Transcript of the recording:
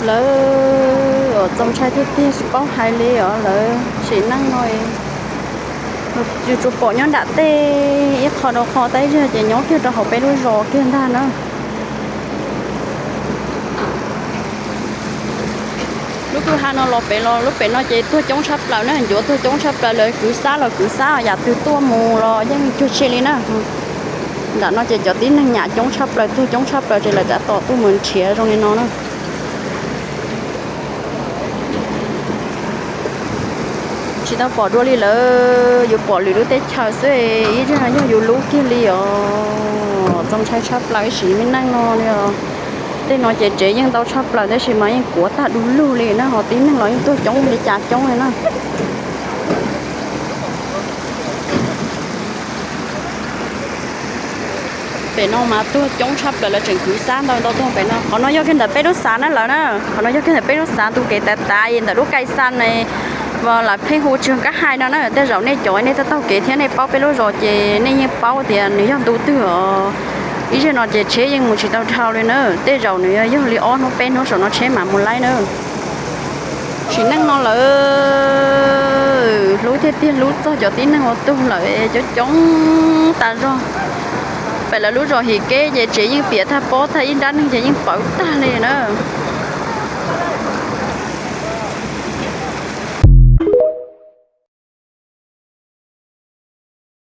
Lawv txaus ntshai tiag tiag tsis paub hais li os lawv sim neej no. Yus tsuas pom nyob nram tej ib qho rau qho, tab ib zaug ces nyob kiag rau hauv peb lub zos kiag ntag na. Lub kwj ha no los pem los lub pem no ces tuag coob tshaj plaws na, ncuav tuag coob tshaj plaws, lawv kwv xab los kwv xab, yam twg tuaj mus los yeej cuag tsi li na. Nram no ces cov tib neeg nyam coob tshaj plaws, tuag coob tshaj plaws ces lawv rov tom tuaj mus nrhiav zoo li no na. Tsis tau pom dua li lawm, yus pom lwm lub teb chaws xwb, ib zaug no yog yus lub kiag li os. Txaus ntshai tshaj plaws ib sim me neej no li os. Tej no ces tsev yeej ntau tshaj plaws tab sis mas yeej kuav tag du lug li na, ho tib neeg los yeej tuag coob li cas coob li na. Pem no mas tuag coob tshaj plaws, lawv tseem kwv xab ntau ntau tuag pem no. Qhov no yog kiag ntawm peb lub xav na lawv na, qhov no yog kiag ntawm peb lub xav ntu kev tav tav ntawm lub kai xaj ne. Lawv pheej hu tsis kab hais no na, tej zaum nej cov nej taug taug kev thiab nej paub peb lub zos ces nej yeej paub tias nws yog ntu twg os. Ib zaug no ces tsheb yeej mus tsis tau dhau li na, tej zaum nws yog li ob hnub peb hnub saum no tsheb mam mus laib na. Sim neej no lawv hlub tiag tiag, hlub txog cov tib neeg uas tuag lawm coob coob tas zog. Pem lawv lub zos Him Keb ces tsev yeej piam tag pob tag, ib nrab neeg ces yeej pawv tag li na.